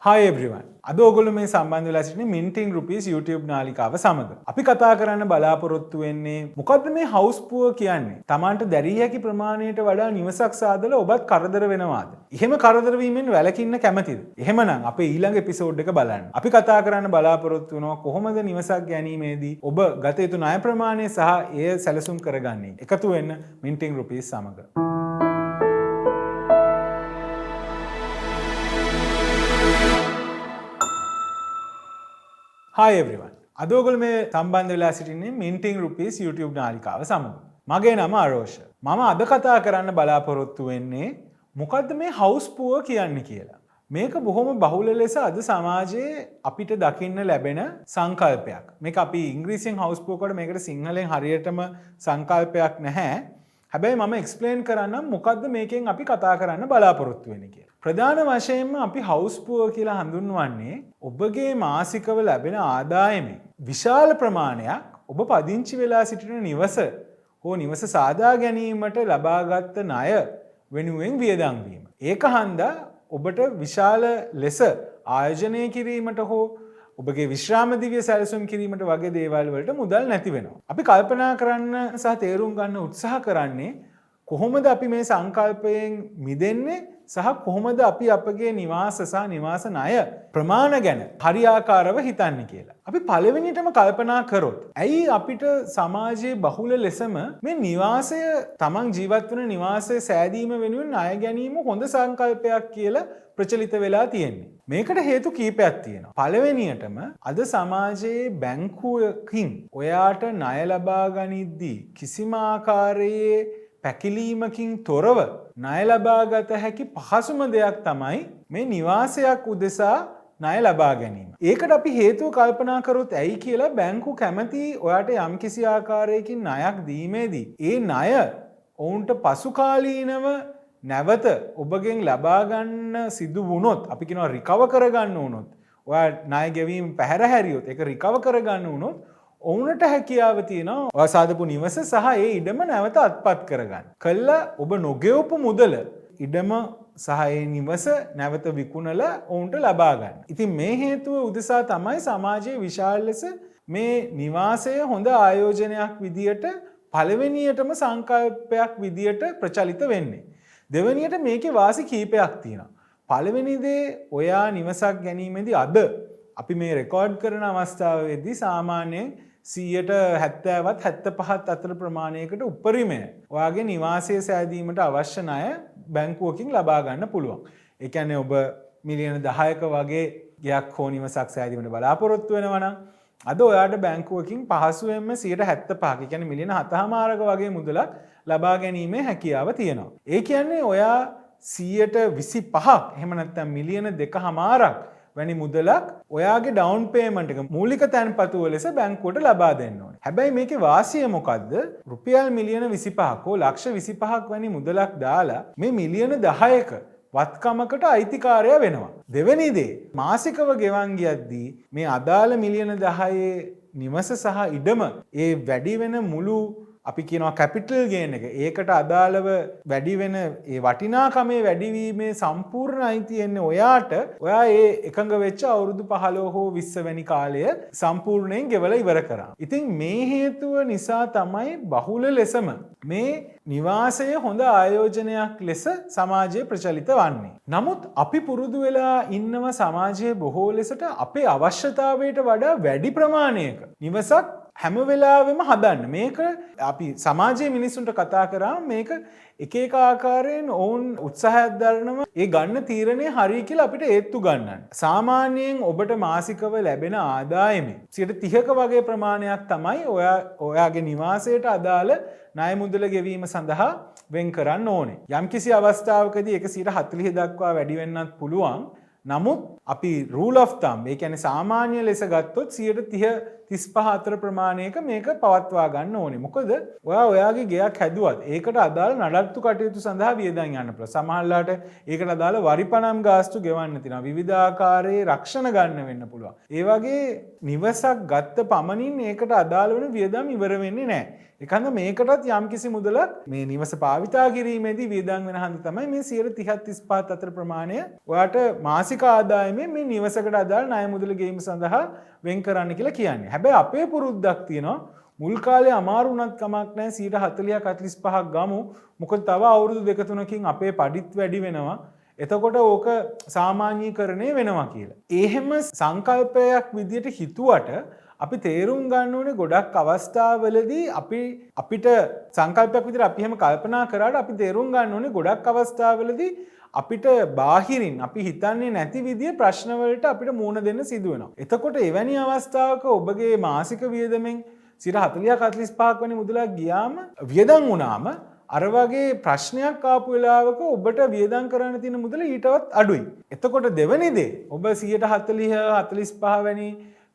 Hi everyone. අද ඔයගොල්ලෝ මේ සම්බන්ධ වෙලා සිටින්නේ Minting Rupees YouTube නාලිකාව සමග. අපි කතා කරන්න බලාපොරොත්තු වෙන්නේ මොකද්ද මේ house poor කියන්නේ? තමන්ට දැරිය හැකි ප්‍රමාණයට වඩා නිවසක් සාදලා ඔබත් කරදර වෙනවාද? එහෙම කරදර වීමෙන් වැළකින්න කැමතිද? එහෙමනම් අපේ ඊළඟ එපිසෝඩ් එක බලන්න. අපි කතා කරන්න බලාපොරොත්තු වෙනවා කොහොමද නිවසක් ගැනීමේදී ඔබ ගත යුතු ණය ප්‍රමාණය සහ එය සැලසුම් කරගන්නේ. එකතු වෙන්න Minting Rupees සමග. Hi everyone. අද ඔයගොල්ලෝ මේ සම්බන්ධ වෙලා සිටින්නේ Minting Rupees YouTube නාලිකාව සමග. මගේ නම අරෝෂ. මම අද කතා කරන්න බලාපොරොත්තු වෙන්නේ මොකද්ද මේ house poor කියන්නේ කියලා. මේක බොහොම බහුල ලෙස අද සමාජයේ අපිට දකින්න ලැබෙන සංකල්පයක්. මේක අපි ඉංග්‍රීසියෙන් house poor කොට මේකට සිංහලෙන් හරියටම සංකල්පයක් නැහැ. හැබැයි මම එක්ස්ප්ලේන් කරන්නම් මොකද්ද මේකෙන් අපි කතා කරන්න බලාපොරොත්තු වෙන්නේ කියලා. ප්‍රධාන වශයෙන්ම අපි හවුස් පුවර් කියලා හඳුන්වන්නේ ඔබගේ මාසිකව ලැබෙන ආදායමෙන් විශාල ප්‍රමාණයක් ඔබ පදිංචි වෙලා සිටින නිවස හෝ නිවස සාදා ගැනීමට ලබාගත් ණය වෙනුවෙන් වියදම් වීම. ඒක හන්දා ඔබට විශාල ලෙස ආයෝජනය කිරීමට හෝ ඔබගේ විශ්‍රාම දිවිය සැලසුම් කිරීමට වගේ දේවල් වලට මුදල් නැති වෙනවා. අපි කල්පනා කරන්න සහ තේරුම් ගන්න උත්සාහ කරන්නේ කොහොමද අපි මේ සංකල්පයෙන් මිදෙන්නේ සහ කොහොමද අපි අපගේ නිවාස සහ නිවාස ණය ප්‍රමාණ ගැන හරියාකාරව හිතන්නේ කියලා. අපි පළවෙනිටම කල්පනා කරොත් ඇයි අපිට සමාජයේ බහුල ලෙසම මේ නිවාසය තමන් ජීවත් වෙන නිවාසය සෑදීම වෙනුවෙන් ණය ගැනීම හොඳ සංකල්පයක් කියලා ප්‍රචලිත වෙලා තියෙන්නේ. මේකට හේතු කීපයක් තියෙනවා. පළවෙනියටම අද සමාජයේ බැංකුවකින් ඔයාට ණය ලබා ගනිද්දී කිසිම ආකාරයේ පැකිලීමකින් තොරව ණය ලබාගත හැකි පහසුම දෙයක් තමයි මේ නිවාසයක් උදෙසා ණය ලබා ගැනීම. ඒකට අපි හේතුව කල්පනා කරොත් ඇයි කියලා බැංකු කැමති ඔයාට යම්කිසි ආකාරයකින් ණයක් දීමේදී ඒ ණය ඔවුන්ට පසුකාලීනව නැවත ඔබගෙන් ලබා ගන්න සිදු වුණොත්, අපි කියනවා රිකවර් කරගන්න වුණොත්, ඔයා ණය ගෙවීම පැහැර හැරියොත් ඒක රිකවර් කරගන්න වුණොත් ඔවුන්ට හැකියාව තියෙනවා ඔයා සාදපු නිවස සහ ඒ ඉඩම නැවත අත්පත් කරගන්න. කළා ඔබ නොගෙවපු මුදල ඉඩම සහ ඒ නිවස නැවත විකුණලා ඔවුන්ට ලබා ගන්න. ඉතින් මේ හේතුව උදෙසා තමයි සමාජයේ විශාල ලෙස මේ නිවාසය හොඳ ආයෝජනයක් විදියට පළවෙනියටම සංකල්පයක් විදියට ප්‍රචලිත වෙන්නේ. දෙවැනියට මේකේ වාසි කීපයක් තියෙනවා. පළවෙනි දේ ඔයා නිවසක් ගැනීමේදී අද අපි මේ රෙකෝඩ් කරන අවස්ථාවේදී සාමාන්‍යයෙන් 70ත් 75ත් අතර ප්‍රමාණයකට උපරිමය ඔයාගේ නිවාසය සෑදීමට අවශ්‍ය ණය බැංකුවකින් ලබා ගන්න පුළුවන්. ඒ කියන්නේ ඔබ මිලියන 10ක වගේ ගෙයක් හෝ නිවසක් සෑදීමට බලාපොරොත්තු වෙනවා නම් අද ඔයාට බැංකුවකින් පහසුවෙන්ම 75ක, ඒ කියන්නේ මිලියන 7.5ක වගේ මුදලක් ලබා ගැනීමේ හැකියාව තියෙනවා. ඒ කියන්නේ ඔයා 25ක් එහෙම නැත්නම් මිලියන 2.5ක් වැනි මුදලක් ඔයාගේ ඩවුන් පේමන්ට් එක මූලික තැන්පතුව ලෙස බැංකුවට ලබා දෙන්න ඕනේ. හැබැයි මේකේ වාසිය මොකද්ද? රුපියල් මිලියන 25ක් හෝ ලක්ෂ 25ක් වැනි මුදලක් දාලා මේ මිලියන 10ක වත්කමකට අයිතිකාරයා වෙනවා. දෙවෙනි දේ, මාසිකව ගෙවන් ගියද්දී මේ අදාළ මිලියන 10 නිවස සහ ඉඩම ඒ වැඩි වෙන මුළු අපි කියනවා කැපිටල් ගේන් එක, ඒකට අදාළව වැඩි වෙන ඒ වටිනාකමේ වැඩිවීමේ සම්පූර්ණ අයිතිය එන්නේ ඔයාට. ඔයා ඒ එකඟ වෙච්ච අවුරුදු 15 හෝ 20 වැනි කාලය සම්පූර්ණයෙන් ගෙවලා ඉවර කරා. ඉතින් මේ හේතුව නිසා තමයි බහුල ලෙසම මේ නිවාසය හොඳ ආයෝජනයක් ලෙස සමාජයේ ප්‍රචලිත වන්නේ. නමුත් අපි පුරුදු වෙලා ඉන්නවා සමාජයේ බොහෝ ලෙසට අපේ අවශ්‍යතාවයට වඩා වැඩි ප්‍රමාණයක නිවසක් හැම වෙලාවෙම හදන්න. මේක අපි සමාජයේ මිනිස්සුන්ට කතා කරාම මේක එක එක ආකාරයෙන් ඔවුන් උත්සාහයක් දරනවා ඒ ගන්න තීරණය හරි කියලා අපිට ඒත්තු ගන්නන්න. සාමාන්‍යයෙන් ඔබට මාසිකව ලැබෙන ආදායමෙන් 30ක වගේ ප්‍රමාණයක් තමයි ඔයාගේ නිවාසයට අදාළ ණය මුදල ගෙවීම සඳහා වෙන් කරන්න ඕනේ. යම්කිසි අවස්ථාවකදී ඒක 40 දක්වා වැඩි වෙන්නත් පුළුවන්. නමුත් අපි rule of thumb, ඒ කියන්නේ සාමාන්‍ය ලෙස ගත්තොත් 30 35 අතර ප්‍රමාණයක මේක පවත්වා ගන්න ඕනේ. මොකද ඔයා ඔයාගේ ගෙයක් හැදුවත් ඒකට අදාළ නඩත්තු කටයුතු සඳහා වියදම් යන්න පුළුවන්. සමහරලාට ඒකට අදාළ වරිපනම් ගාස්තු ගෙවන්න තියෙනවා. විවිධ ආකාරයේ රක්ෂණ ගන්න වෙන්න පුළුවන්. ඒ වගේ නිවසක් ගත්ත පමණින් ඒකට අදාළ වෙන වියදම් ඉවර වෙන්නේ නැහැ. ඒකන්ද මේකටත් යම්කිසි මුදලක් මේ නිවස භාවිතා කිරීමේදී වියදම් වෙන හන්ද තමයි මේ 30 35 අතර ප්‍රමාණය ඔයාට මාසික ආදායමෙන් මේ නිවසකට අදාළ ණය මුදල ගෙවීම සඳහා වෙන් කරන්න කියලා කියන්නේ. හැබැයි අපේ පුරුද්දක් තියෙනවා මුල් කාලේ අමාරු වුණත් කමක් නැහැ 40ක් 45ක් ගමු. මොකද තව අවුරුදු දෙක තුනකින් අපේ පඩිත් වැඩි වෙනවා. එතකොට ඕක සාමාන්‍යීකරණය වෙනවා කියලා. එහෙම සංකල්පයක් විදියට හිතුවට අපි තේරුම් ගන්න ඕනේ ගොඩක් අවස්ථාවලදී අපිට සංකල්පයක් විදිහට අපි එහෙම කල්පනා කරාට අපි තේරුම් ගන්න ඕනේ ගොඩක් අවස්ථාවලදී අපිට බාහිරින් අපි හිතන්නේ නැති විදිය ප්‍රශ්න වලට අපිට මුහුණ දෙන්න සිදු වෙනවා. එතකොට එවැනි අවස්ථාවක ඔබගේ මාසික වියදමෙන් 40ක් 45ක් වැනි මුදලක් ගියාම වියදම් වුණාම අර වගේ ප්‍රශ්නයක් ආපු වෙලාවක ඔබට වියදම් කරන්න තියෙන මුදල ඊටවත් අඩුයි. එතකොට දෙවැනි දේ ඔබ 40 45 වැනි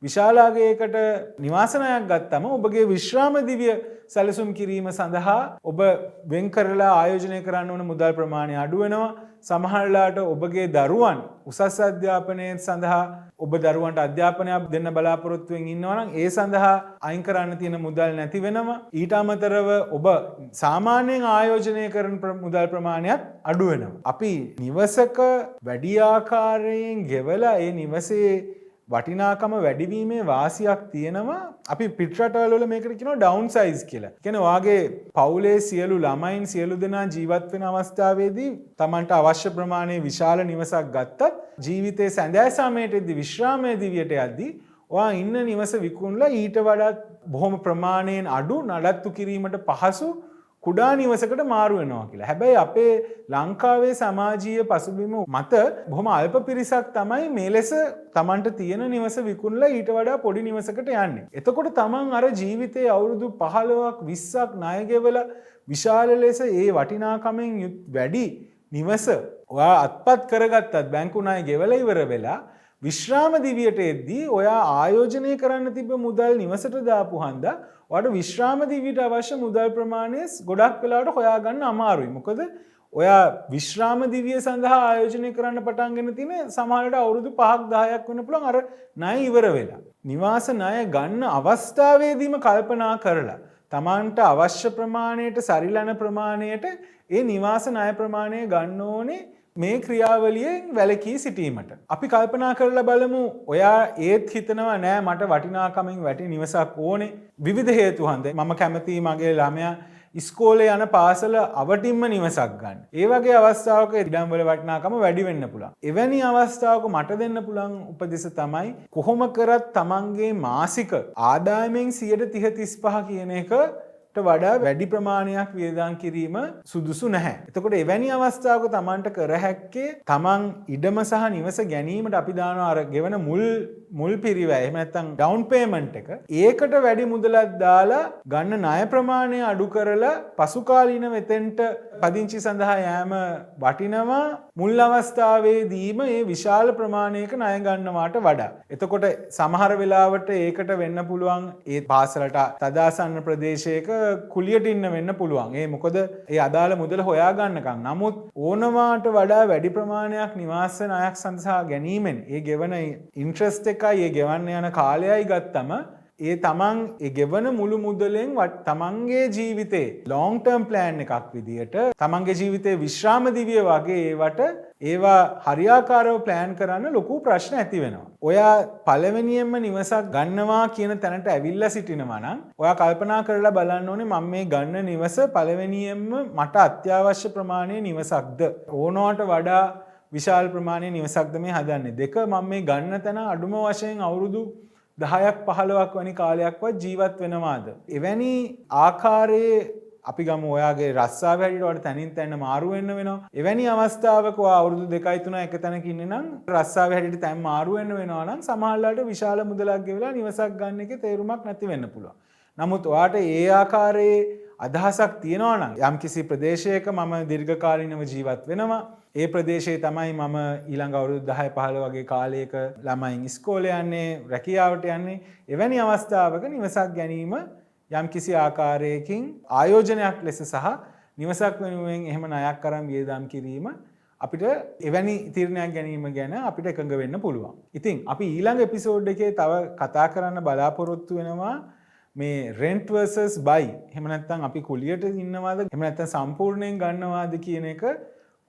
විශාලාගයකට නිවාස ණයක් ගත්තම ඔබගේ විශ්‍රාම දිවිය සැලසුම් කිරීම සඳහා ඔබ වෙන් කරලා ආයෝජනය කරන්න ඕන මුදල් ප්‍රමාණය අඩු වෙනවා. සමහරලාට ඔබගේ දරුවන් උසස් අධ්‍යාපනය සඳහා ඔබ දරුවන්ට අධ්‍යාපනයක් දෙන්න බලාපොරොත්තුවෙන් ඉන්නවා නම් ඒ සඳහා අයින් කරන්න තියෙන මුදල් නැති වෙනවා. ඊට අමතරව ඔබ සාමාන්‍යයෙන් ආයෝජනය කරන මුදල් ප්‍රමාණයත් අඩු වෙනවා. අපි නිවසක වැඩි ආකාරයෙන් ගෙවලා ඒ නිවසේ වටිනාකම වැඩිවීමේ වාසියක් තියෙනවා. අපි පිටරටවල වල මේකට කියනවා ඩවුන් සයිස් කියලා. කියන්නේ ඔයාගේ පවුලේ සියලු ළමයින් සියලු දෙනා ජීවත් වෙන අවස්ථාවේදී තමන්ට අවශ්‍ය ප්‍රමාණයේ විශාල නිවසක් ගත්තත් ජීවිතේ සැඳෑ සමයට එද්දි විශ්‍රාමයේ දිවියට යද්දි ඔයා ඉන්න නිවස විකුණලා ඊට වඩාත් බොහොම ප්‍රමාණයෙන් අඩු නඩත්තු කිරීමට පහසු කුඩා නිවසකට මාරු වෙනවා කියලා. හැබැයි අපේ ලංකාවේ සමාජීය පසුබිම මත බොහොම අල්ප පිරිසක් තමයි මේ ලෙස තමන්ට තියෙන නිවස විකුණලා ඊට වඩා පොඩි නිවසකට යන්නේ. එතකොට තමන් අර ජීවිතේ අවුරුදු 15ක් 20ක් ණය ගෙවලා විශාල ලෙස ඒ වටිනාකමෙන් වැඩි නිවස ඔයා අත්පත් කරගත්තත් බැංකු ණය ගෙවලා ඉවර වෙලා විශ්‍රාම දිවියට එද්දී ඔයා ආයෝජනය කරන්න තිබ්බ මුදල් නිවසට දාපු හන්දා ඔයාට විශ්‍රාම දිවියට අවශ්‍ය මුදල් ප්‍රමාණය ගොඩක් වෙලාවට හොයාගන්න අමාරුයි. මොකද ඔයා විශ්‍රාම දිවිය සඳහා ආයෝජනය කරන්න පටන් ගෙන තියෙන සමහරවිට අවුරුදු 5ක් 10ක් වෙන්න පුළුවන් අර ණය ඉවර වෙලා. නිවාස ණය ගන්න අවස්ථාවේදීම කල්පනා කරලා තමන්ට අවශ්‍ය ප්‍රමාණයට සරිලන ප්‍රමාණයට ඒ නිවාස ණය ප්‍රමාණය ගන්න ඕනේ මේ ක්‍රියාවලියෙන් වැළකී සිටීමට. අපි කල්පනා කරලා බලමු ඔයා ඒත් හිතනවා නෑ මට වටිනාකමින් වැඩි නිවසක් ඕනේ විවිධ හේතු හන්ද මම කැමතියි මගේ ළමයා ඉස්කෝලේ යන පාසල අවටින්ම නිවසක් ගන්න. ඒ වගේ අවස්ථාවක ඉඩම් වල වටිනාකම වැඩි වෙන්න පුළුවන්. එවැනි අවස්ථාවක මට දෙන්න පුළුවන් උපදෙස තමයි කොහොම කරත් තමන්ගේ මාසික ආදායමෙන් 30 35 කියන එක වඩා වැඩි ප්‍රමාණයක් වියදම් කිරීම සුදුසු නැහැ. එතකොට එවැනි අවස්ථාවක තමන්ට කර හැක්කේ තමන් ඉඩම සහ නිවස ගැනීමට අපි දානවා අර ගෙවන මුල් පිරිවැය එහෙම නැත්නම් ඩවුන් පේමන්ට් එක. ඒකට වැඩි මුදලක් දාලා ගන්න ණය ප්‍රමාණය අඩු කරලා පසු කාලීන වෙතෙන්ට පදිංචි සඳහා යෑම වටිනවා මුල් අවස්ථාවේදීම ඒ විශාල ප්‍රමාණයක ණය ගන්නවාට වඩා. එතකොට සමහර වෙලාවට ඒකට වෙන්න පුළුවන් ඒ පාසලට තදාසන්න ප්‍රදේශයක කුලියට ඉන්න වෙන්න පුළුවන්. ඒ මොකද ඒ අදාළ මුදල හොයා ගන්නකම්. නමුත් ඕනවාට වඩා වැඩි ප්‍රමාණයක් නිවාස ණයක් සඳහා ගැනීමෙන් ඒ ගෙවන ඉන්ට්‍රස්ට් එකයි ඒ ගෙවන්න යන කාලයයි ගත්තම ඒ තමන් ඒ ගෙවන මුළු මුදලෙන් තමන්ගේ ජීවිතේ ලොං ටර්ම් ප්ලෑන් එකක් විදියට තමන්ගේ ජීවිතේ විශ්‍රාම දිවිය වගේ ඒවට ඒවා හරියාකාරව ප්ලෑන් කරන්න ලොකු ප්‍රශ්න ඇති වෙනවා. ඔයා පළවෙනියෙන්ම නිවසක් ගන්නවා කියන තැනට ඇවිල්ලා සිටිනවා නම් ඔයා කල්පනා කරලා බලන්න ඕනේ මම මේ ගන්න නිවස පළවෙනියෙන්ම මට අත්‍යවශ්‍ය ප්‍රමාණයේ නිවසක්ද? ඕනවට වඩා විශාල ප්‍රමාණයේ නිවසක්ද මේ හදන්නේ? දෙක, මම මේ ගන්න තැන අඩුම වශයෙන් අවුරුදු 10ක් 15ක් වැනි කාලයක්වත් ජීවත් වෙනවාද? එවැනි ආකාරයේ අපි ගමු ඔයාගේ රස්සාව හැටියට ඔයාට තැනින් තැන මාරු වෙන්න වෙනවා. එවැනි අවස්ථාවක ඔයා අවුරුදු 2යි 3යි එක තැනක ඉන්නේ නම් රස්සාව හැටියට තැන් මාරු වෙන්න වෙනවා නම් සමහරවිට විශාල මුදලක් ගෙවලා නිවසක් ගන්න එකේ තේරුමක් නැති වෙන්න පුළුවන්. නමුත් ඔයාට ඒ ආකාරයේ අදහසක් තියෙනවා නම්, යම්කිසි ප්‍රදේශයක මම දීර්ඝකාලීනව ජීවත් වෙනවා, ඒ ප්‍රදේශයේ තමයි මම ඊළඟ අවුරුදු 10 15 වගේ කාලයක ළමයින් ඉස්කෝලේ යන්නේ, රැකියාවට යන්නේ, එවැනි අවස්ථාවක නිවසක් ගැනීම යම්කිසි ආකාරයකින් ආයෝජනයක් ලෙස සහ නිවසක් වෙනුවෙන් එහෙම ණයක් අරන් වියදම් කිරීම අපිට එවැනි තීරණයක් ගැනීම ගැන අපිට එකඟ වෙන්න පුළුවන්. ඉතින් අපි ඊළඟ එපිසෝඩ් එකේ තව කතා කරන්න බලාපොරොත්තු වෙනවා මේ රෙන්ට් වර්සස් බයි, එහෙම නැත්නම් අපි කුලියට ඉන්නවාද, එහෙම නැත්නම් සම්පූර්ණයෙන් ගන්නවාද කියන එක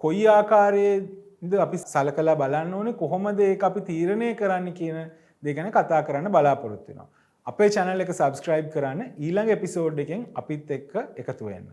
කොයි ආකාරයේද අපි සලකලා බලන්න ඕනේ, කොහොමද ඒක අපි තීරණය කරන්න කියන දේ ගැන කතා කරන්න බලාපොරොත්තු වෙනවා. අපේ channel එක subscribe කරන්න, ඊළඟ එපිසෝඩ් එකෙන් අපිත් එක්ක එකතු වෙන්න.